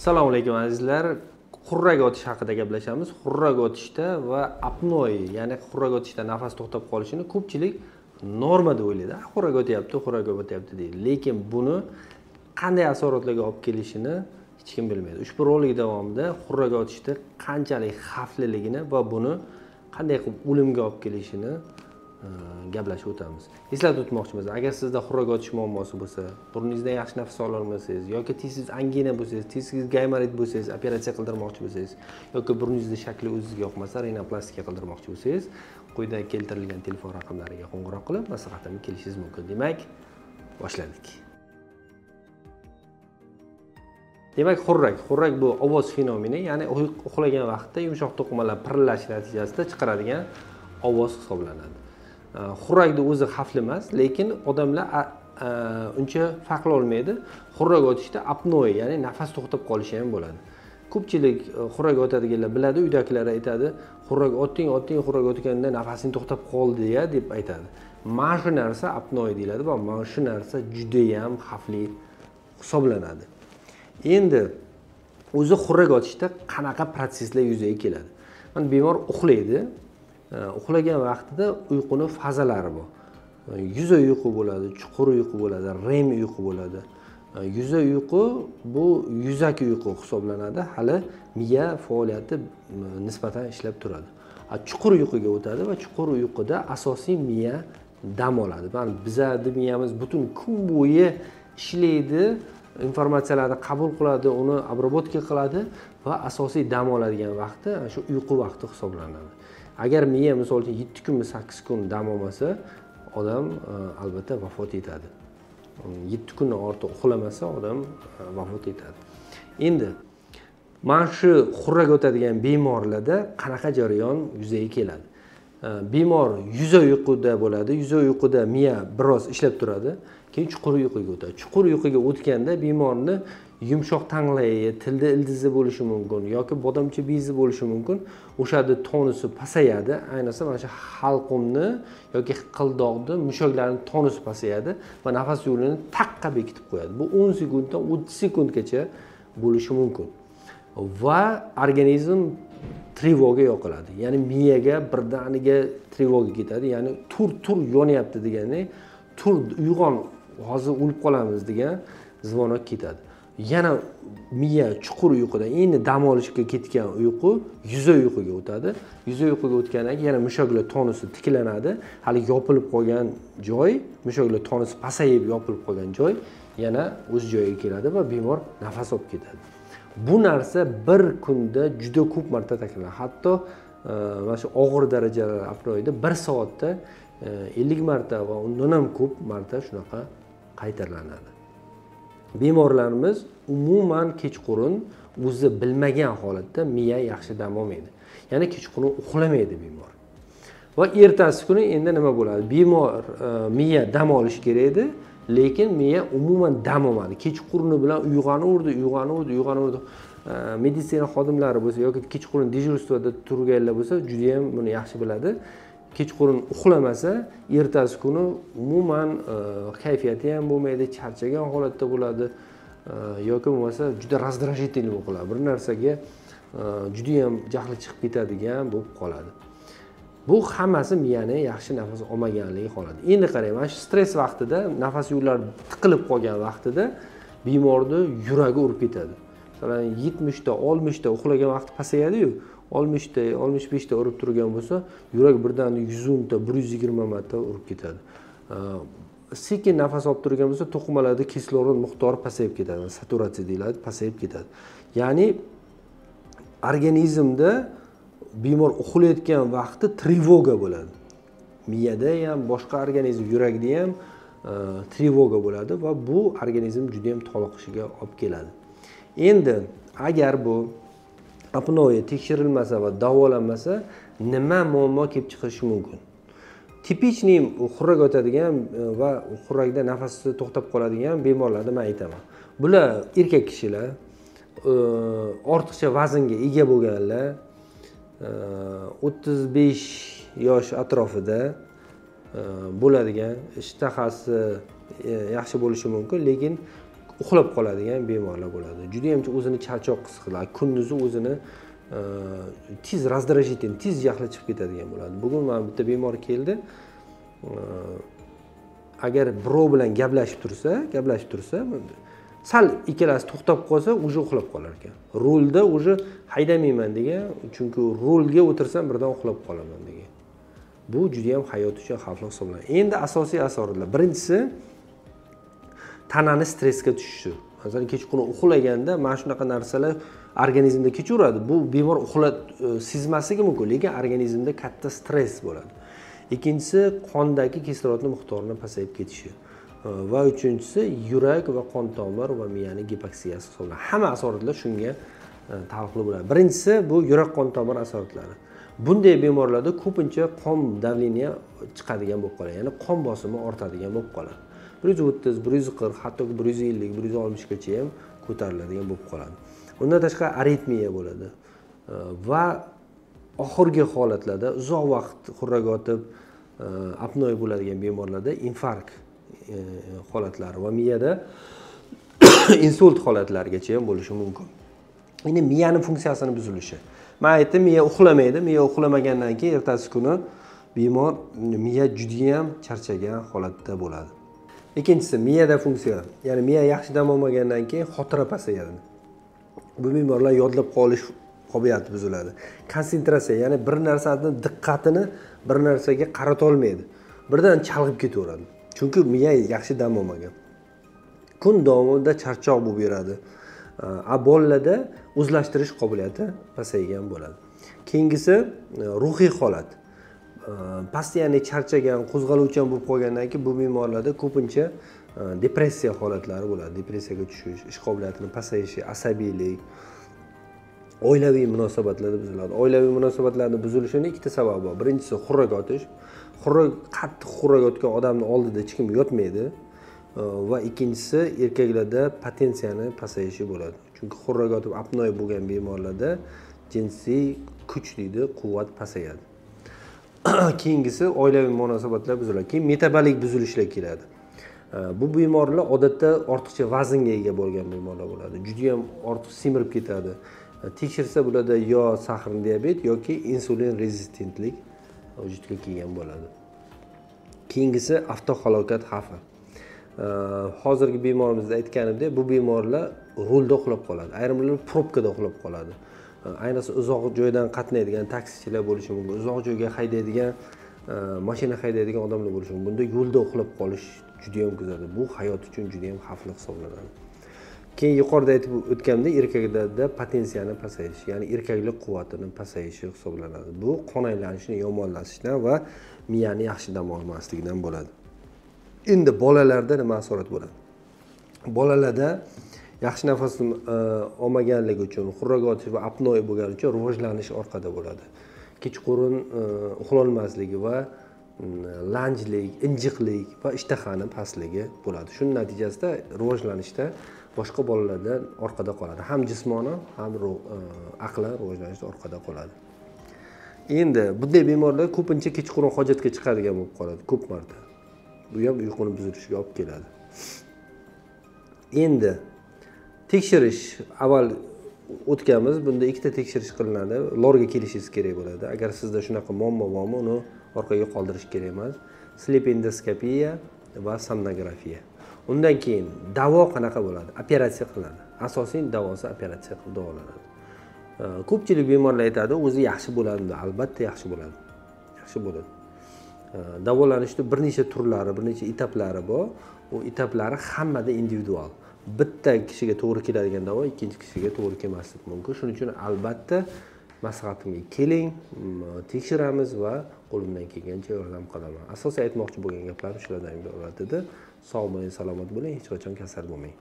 Assalomu alaykum azizlar. Xurrak otish haqida gaplashamiz. Xurrak otishda va apnoe, ya'ni xurrak otishda nafas to'xtab qolishini ko'pchilik norma deb o'ylaydi. Xurrak otyapti, xurrak otyapti deydi. Lekin buni qanday asoratlarga olib kelishini hech kim bilmaydi. Ushbu rolik davomida xurrak otishda qanchalik xavfliligini va buni qanday qilib o'limga olib kelishini gaplashib o'tamiz. Eslatib o'tmoqchimiz, agar sizda xurrak otish muammosi bo'lsa, burningizdan yaxshi nafas ola olmasangiz yoki tezsiz angina bo'lsangiz, tezsiz gaymorit bo'lsangiz, operatsiya qildirmoqchi bo'lsangiz yoki burningizni shakli o'zingizga yoqmasa, rinoplastika qildirmoqchi bo'lsangiz, quyida keltirilgan telefon raqamlariga qo'ng'iroq qilib, maslahatimga kelishingiz mumkin. Demak, boshladik. Demak, xurrak. Xurrak bu ovoz fenomeni, ya'ni uxlagan vaqtda yumshoq to'qimalar pirillashi natijasida chiqaradigan ovoz hisoblanadi. Xurrakni o'zi xavfli emas, lekin odamlar uncha farqlay olmaydi. Xurrak otishda apnoe, ya'ni nafas to'xtab qolishi ham bo'ladi. Ko'pchilik xurrak otadiganlar biladi, uydagilar aytadi, xurrak otding, otding, xurrak otganda nafasing to'xtab qoldi-ya deb aytadi. Mana shu narsa apnoe deyiladi va mana shu narsa juda ham xavfli hisoblanadi. Endi o'zi xurrak otishda qanaqa protsesslar yuzaga keladi? Mana bemor uxlaydi. Uxlagan vaqtida uyquni fazalari bor. Yuza uyqu bo'ladi, chuqur uyqu bo'ladi, REM uyqu bo'ladi. Yuza uyqu bu yuzaki uyqu hisoblanadi. Hali miya faoliyati nisbatan ishlab turadi. Chuqur uyquga o'tadi va chuqur uyquda asosiy miya dam oladi. Mana bizning miyamiz butun kun bo'yi ishlaydi, informatsiyalarni qabul qiladi, uni обработка qiladi va asosiy dam oladigan vaqti shu uyqu vaqti hisoblanadi. Agar miya misol uchun 7 kunmi 8 kun dam olmasa, odam albatta vafot etadi. 7 kundan ortiq uxlamasa odam vafot etadi. Endi mana shu xurrak o'tadigan bemorlarda qanaqa jarayon yuzaga keladi? Bemor yuza uyquda bo'ladi. Yuza uyquda miya biroz ishlab turadi, keyin chuqur uyquga o'tadi. Chuqur uyquga o'tganda bemorni yumshoq tanglayi, tilda ildizi bo'lishi mumkin yoki bodomcha bezi bo'lishi mumkin. O'shada tonusi pasayadi. Ayniqsa mana shu halqumni yoki qildoqni, mushaklarning tonusi pasayadi va nafas yo'lini taqqa bekitib qo'yadi. Bu 10 sekunddan 30 sekundgacha bo'lishi mumkin. Va organizm trevoga yoqiladi. Ya'ni miyaga birdaniga trevoga ketadi. Ya'ni tur yonyapti degani, tur uyg'on, hozir o'lib qolamiz degan zvonok ketadi. Yana miya chuqur uyquda endi dam olishga ketgan uyqu yuza uyquga o'tadi. Yuza uyquga o'tgandan keyin yana mushaklar tonusi tiklanadi. Hali yopilib qolgan joy, mushaklar tonusi pasayib yopilib qolgan joy yana o'z joyiga keladi va bemor nafas olib ketadi. Bu narsa bir kunda juda ko'p marta takrorlanadi. Hatto mana shu og'ir darajalar apnoeda 1 soatda 50 marta va undan ham ko'p marta shunaqa qaytariladi. Bemorlarimiz umuman kechqurun o'zi bilmagan holatda miya yaxshi dam olmaydi. Ya'ni kechqurun uxlamaydi bemor. Va ertasi kuni endi nima bo'ladi? Bemor miya dam olishi kerak edi, lekin miya umuman dam olmadi. Kechquruni bilan uyg'onaverdi, uyg'onaverdi, uyg'onaverdi. Meditsina xodimlari bo'lsa yoki kechqurun dejurstvoda turganlar bo'lsa, juda ham buni yaxshi biladi. Kechqurun uxlamasa, ertasi kuni umuman kayfiyati ham bo'lmaydi, charchagan holatda bo'ladi yoki bo'lmasa juda раздражительный bo'lib qoladi. Bir narsaga juda ham jahli chiqib ketadigan bo'lib qoladi. Bu hammasi miyani yaxshi nafas olmaganligi holati. Endi qarang, mana shu stress vaqtida, nafas yo'llari tiqilib qolgan vaqtida bemorni yuragi urib ketadi. Masalan, 70 ta, 60 ta uxlagan vaqti pasayadi-yu, 60 ta, 65 ta urib turgan bo'lsa, yurak birdan 110 ta, 120 marta urib ketadi. Sekin nafas olib turgan bo'lsa, to'qimalarda kislorod miqdori pasayib ketadi. Saturatsiya deyiladi, pasayib ketadi. Ya'ni organizmda bemor uxlayotgan vaqti trevoga bo'ladi. Miyada ham, boshqa organizm, yurakda ham trevoga bo'ladi va bu organizm juda ham toliqishiga olib keladi. Endi agar bu apnoe tekshirilmasa va davolanmasa nima muammo kelib chiqishi mumkin? Tipichniy xurrak o'tadigan va xurrakda nafasi to'xtab qoladigan bemorlarni men aytaman. Bular erkak kishilar, ortiqcha vaznga ega bo'lganlar, 35 yosh atrofida bo'ladigan, ishtahasi yaxshi bo'lishi mumkin, lekin Uxlab qoladigan bemorlar bo'ladi. Juda ham o'zini charchoq his qiladi. Kunduzi o'zini tez раздражитель, tez jahli chiqib ketadigan bo'ladi. Bugun mana bitta bemor keldi. Agar birov bilan gaplashib tursa, sal ikkalasi to'xtab qolsa, уже uxlab qolar ekan. Rulda уже haydamayman degan, chunki rulga o'tirsam birdan uxlab qolaman degan. Bu juda ham hayot uchun xavfli hisoblanadi. Endi asosiy asoratlar. Birinchisi tanani stressga tushishi. Masalan, kechqurun uxlaganda mana shunaqa narsalar organizmda kechaveradi. Bu bemor uxlab sezmasligi mumkin, lekin organizmda katta stress bo'ladi. Ikkinchisi qondagi kislorodning miqdorini pasayib ketishi va uchinchisi yurak va qon tomir va miyani gipoksiyasi hisoblanadi. Hamma asoratlar shunga taalluqli bo'ladi. Birinchisi bu yurak qon tomir asoratlari. Bunday bemorlarda ko'pincha qon davleniya chiqadigan bo'lib qoladi, ya'ni qon bosimi ortadigan bo'lib qoladi. 130, 140, hattoki 150, 160 gacha ham ko'tariladigan bo'lib qoladi. Undan tashqari aritmiya bo'ladi va oxirgi holatlarda uzoq vaqt xurrak otib apnoe bo'ladigan bemorlarda infarkt holatlari va miyada insult holatlarigacha ham bo'lishi mumkin. Endi miyani funksiyasini buzilishi. Men aytdim, miya uxlamaydi. Miya uxlamagandan keyin ertasi kuni bemor miya juda ham charchagan holatda bo'ladi. Ikkinchisi miyada funksiya, ya'ni miya yaxshi dam olmagandan keyin xotira pasayadi. Bu bemorlar yodlab qolish qobiliyati buziladi. Konsentratsiya, ya'ni bir narsani diqqatini bir narsaga qarata olmaydi. Birdan chalg'ib ketaveradi. Chunki miya yaxshi dam olmagan. Kun davomida charchoq bo'lib yuradi. Bolalarda o'zlashtirish qobiliyati pasaygan bo'ladi. Keyingisi ruhiy holat. Pastiyani charchagan, qo'zg'aluvchan bo'lib qolgandan keyin bu bemorlarda ko'pincha depressiya holatlari bo'ladi. Depressiyaga tushish, ish qobiliyatining pasayishi, asabiylik, oilaviy munosabatlarda buziladi. Oilaviy munosabatlarning buzilishining ikkita sababi bor. Birinchisi xurrak otish. Xurrak, qattiq xurrak otgan odamning oldida hech kim yotmaydi. Va ikkinchisi erkaklarda potensiyani pasayishi bo'ladi. Chunki xurrak otib apnoe bo'lgan bemorlarda jinsiy kuch deydi, quvvat pasayadi. Keyingisi oilaviy munosabatlar buziladi. Keyin metabolik buzilishlar keladi. Bu bemorlar odatda ortiqcha vaznga ega bo'lgan bemorlar bo'ladi. Juda ham ortiq semirib ketadi. Tekshirsa bularda yo saxarli diabet yoki insulin rezistentlik vujudga kelgan bo'ladi. Keyingisi avtohalokat xavfi. Hozirgi bemorimizda aytganimdek, bu bemorlar rulda uxlab qoladi. Ayrimlar probkada uxlab qoladi. Ayniqsa uzoq joydan qatnaydigan taksichilar bo'lishi mumkin, uzoq joyga haydaydigan, mashina haydaydigan odamlar bo'lishi mumkin. Bunda yo'lda uxlab qolish juda ham kuzatiladi. Bu hayot uchun juda ham xavfli hisoblanadi. Keyin yuqorida aytib o'tganimdek, erkaklarda potensiyani pasayishi, ya'ni erkaklik quvvatini pasayishi hisoblanadi. Bu qon aylanishini yomonlashishidan va miyani yaxshi dam olmasligidan bo'ladi. Endi bolalarda nima asorat bo'ladi? Bolalarda yaxshi nafas olmaganligi uchun, xurrak otish va apnoe bo'lgani uchun rivojlanish orqada bo'ladi. Kechqurun uxlolmasligi va lanjlik, injiqlik va ishtahani pastligi bo'ladi. Shuning natijasida rivojlanishda boshqa bolalardan orqada qoladi. Ham jismonan, ham aqlan rivojlanishda orqada qoladi. Endi bunday bemorlar ko'pincha kechqurun hojatga chiqadigan bo'lib qoladi, ko'p marta. Bu ham uyquni buzilishiga olib keladi. Endi tekshirish avval o'tganmiz. Bunda ikkita tekshirish qilinadi. Lorga kelishingiz kerak bo'ladi. Agar sizda shunaqa muammo bormi, uni orqaga qoldirish kerak emas. Sleep endoskopiya va somnografiya. Undan keyin davo qanaqa bo'ladi? Operatsiya qilinadi. Asosiy davosi operatsiya qilib davolanadi. Ko'pchilik bemorlar aytadi, o'zi yaxshi bo'ladi. Albatta yaxshi bo'ladi. Yaxshi bo'ladi. Davolanishda bir necha turlari, bir necha etaplari bor. U etaplari hammada individual. Bitta kishiga to'g'ri keladigan davo ikkinchi kishiga to'g'ri kelmasligi mumkin. Shuning uchun albatta maslahatimga keling, tekshiramiz va qo'limdan kelgancha yordam qilaman. Asosiy aytmoqchi bo'lgan gaplarim shulardan iborat edi. Sog' bo'ling, salomat bo'ling, hech qachon kasal bo'lmang.